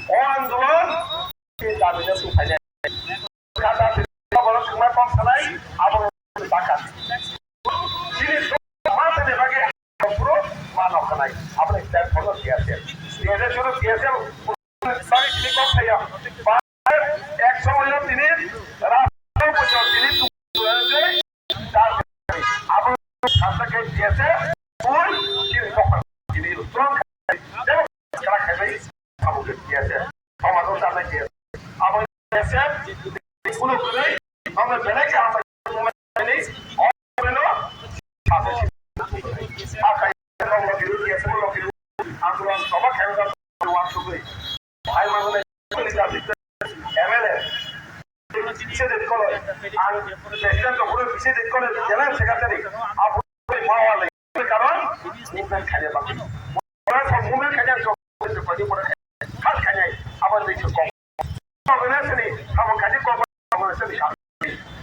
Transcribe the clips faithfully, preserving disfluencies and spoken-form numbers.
O andolon, tei dabi no twi phainai. Kata twi borok swngma kok sanai, abo baka. Chini ma thani bagwi phuru ma nokhanai. Aboni step phuru T S F. T S F chwng T S F sorry, tini kok saya. Ek somoyo tini rasta pujo tini tu-, abo sasa ke T S F pun tini kok tini strong khai. Jebo kala khai bai abo ke T S F. Sama tu sasa ke abo T S F. Kuno kuno, amo belai kaham bai tongmani, amo beno sabo si akai rong lokiru, yes mo lokiru, ang kurang soba khayo da uansugwi. Hai mangone M L A. Bise de kolo, ang president of bise de kolo, general secretary, abu mawale. Karon movement khaina bagwi. Ora sa movement khaina so khaina khat khaina abo de ko. Ko ne sini abo khaji ko ko ne sini ka.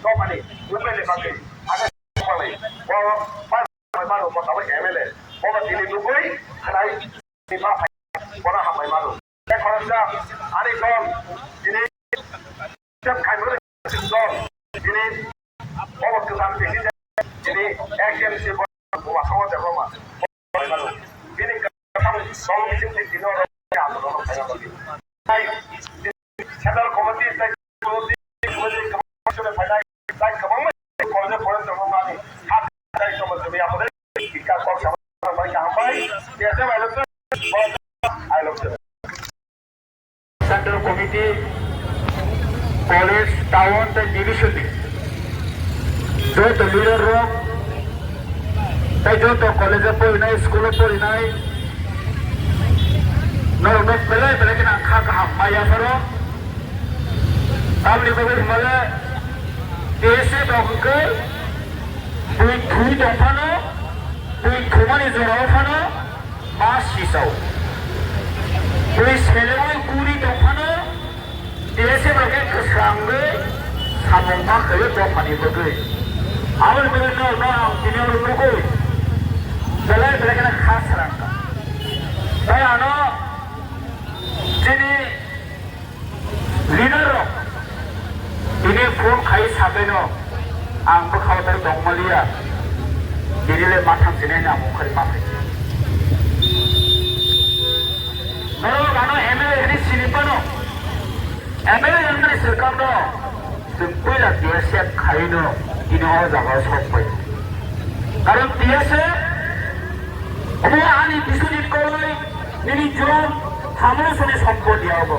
Ko pani movement le bagwi. Aga ko pani. Bo pa ma ro ko ta M L A. Bo ba dili dugui khanai ni ma phai. Bo na hambai ma ro. Te khoroksa ani dol dili Tei khaimani dol tini obo kwtal tini tini A K M C bo buma songo de buma. Bini kwtal song bising tini tini oro andolon khaina bagwi. Tai central committee tai committee committee committee phainai tai kwbangma college pore tongmani. Hat tai tongmani amore kika kok sama bai kaham bai. Biasa bai lo. I love you. Central Committee, College, Town tei Division ni joto leader rok tei joto college o porinai, school o porinai norok no belai belai kheno ang kha kaham mai ya pharo. Tamni bagwi hwnmale T S F rok hwnkhe bui thwi tong phano, bui thumani jora o phano, ma sisao. Bui seleui kuri tong phano, T S F rok khe kwsrangwi samung ma khaio dophani bagwi. Aboni bagwi no, no ang tini oro nugwi belai belai kheno kha srang kha. Tai ano chini leader rok tini phone khai sabaino ang bwkhao tai tongmaliya, tini le mathang sinai na mung khai ma phai. Norok ano M L A hwnwi sini phano, M L A wngmani swkang no chwng puila T S F khaino tini o jaga o sok pai. Karon T S F omo ani Biswajit Koloi nini jom hamung soni sompoti ya obo.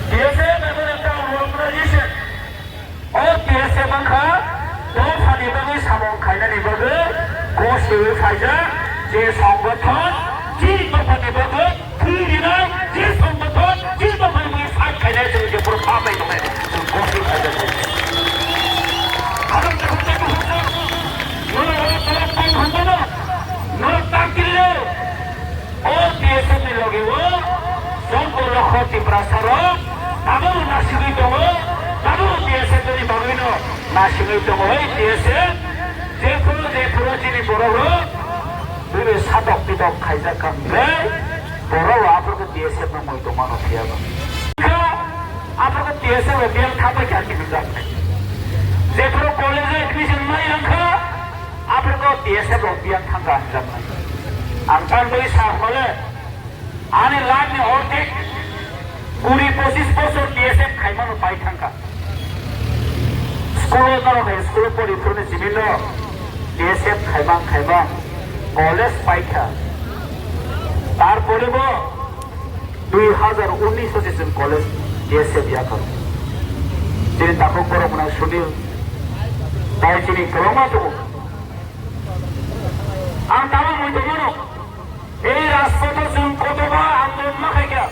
T S F abo ekta organization. O T S F wngkha dophani bagwi samung khainani bagwi goswi phaijak je songgothon, chini dophani bagwi thwi rinai je songgothon, chini dophani bagwi fight khainai chwng je phuru kha bai tongnai chwng goswi phaijak. Norok tak kiri le. O T S F ni logi o Songko Lokho Tiprasa rok tabuk nasigwi tongo, tabuk T S F ni bagwi no nasigwi tongo. Oi T S F jephuru jephuru chini borok rok bini satok pitok khaijak kha hwnwi borok rok aphuru khe T S F no muitu mano phiya ba. Aphuru khe T S F rok biyang thangbai kha hinwi jak nai. Jephuru college o admission mai wngkha, aphuru khe T S F rok biyang thangkha hinwi jak nai. Ang tang bai sa hwnmale, ani life ni ordek kuri pochis bosor T S F khaimano pai thangkha. School o norok hai school o pori phuru ni simi no T S F khaimang khaimang college paikha. Tarpore bo dui hazar unis o se chwng college T S F yapharo. Chini takhuk borok mwnang Sunil, tai chini kwbangma tongo. Ang tamo mui tongmano. Ei rajpotho chwng kotoba andolon ma khaikha.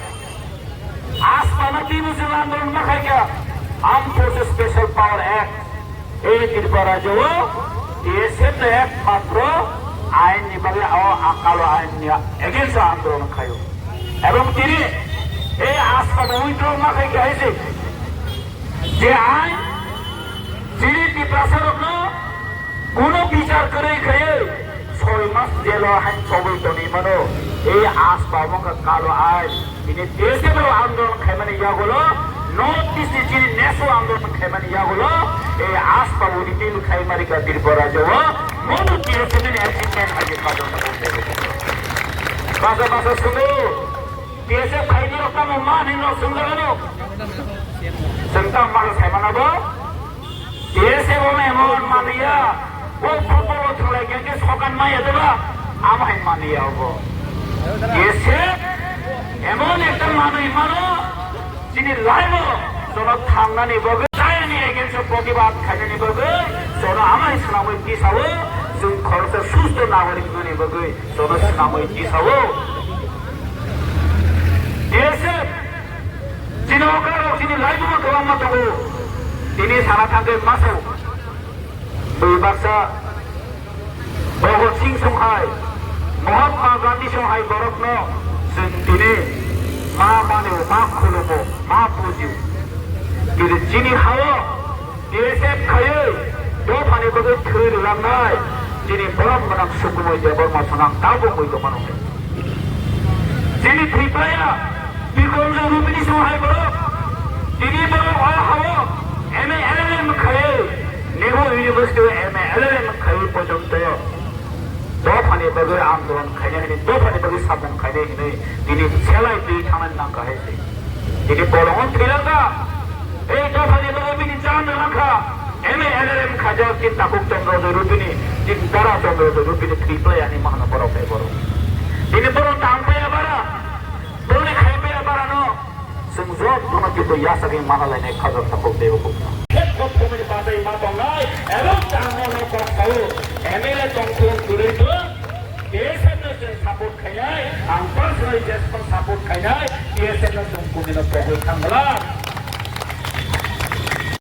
Aspana twibo chwng andolon ma khaikha. Armed Forces Special Power Act. Ei Tripura rajyo o T S F no ekmatro ain ni bagwi o Akalo ain ni against o andolon khaio. Ebong tini ei aspana withdraw ma khaikha hai se. Je ain chini Tiprasa rokno kuno bichar kwrwi khaiwi soi mas jelo hain chobwi tongwi mano. Ei asba wngkha kalo ain, Bini T S F o andolon khaimani yagulo, North East ni chini nesu andolon khaimani yagulo, e aspa uni bil khaimari ka Tripura jo, mono T S F ni achievement haji pajon. Basa basa sunu, T S F khaimani rok tamo ma ni no sunu gano. Sengta ma khaimana bo. T S F bo emon mania, o football o thwlai khe khe sokan maya deba, amo hai mania obo. T S F emon ekta manwi mano, chini life o jono thangnani bagwi, chayani against o protibad khainani bagwi, jono amai swnamwi tisao, chwng khoroksa susto nagorik wngnani bagwi, jono swnamwi tisao. T S F, chini okra rok chini life o kwbangma tongo, tini sana thangkhe masao. Bui baksa Bhagat Singh song hai, Mahatma Gandhi song hai borokno chwng tini ma mano, ma khulumo, ma pujio. Tini chini hao T S F khaiwi dophani bagwi thwi rwlangnai chini borom gwnang Sukumoi Debbarma song ang tabukwi tongmano. Chini Tripura ya, Bikromjit Rupini song hai borok, tini borok o hao M A L L M khaiwi, Nehru University o M A L L M khaiwi porjonto dophani bagwi andolon khainai hinwi, dophani bagwi samung khainai hinwi, tini selai twi thangnani nang kha hai se. Tini bolongo thwilangkha, ei dophani bagwi bini jan rwlangkha. M A L L M khaijak tin Takhuk Chandra Joy Rupini, tin Dara Chandra Joy Rupini thwi play ani mahano borok bai borok. Tini borok tang paya bara, borokni khai paya bara no, chwng jotono kintu yasagwi mana lainai khajak Takhuk Deibo Khukna. Khe kok thumwi bachai ma tongnai, ebong tangno no kok sao, M L A tongthung kwrwi thung, T S F no chwng support khainai, ang personally jesphang support khainai, T S F no chwng kumino pogwi thang glak.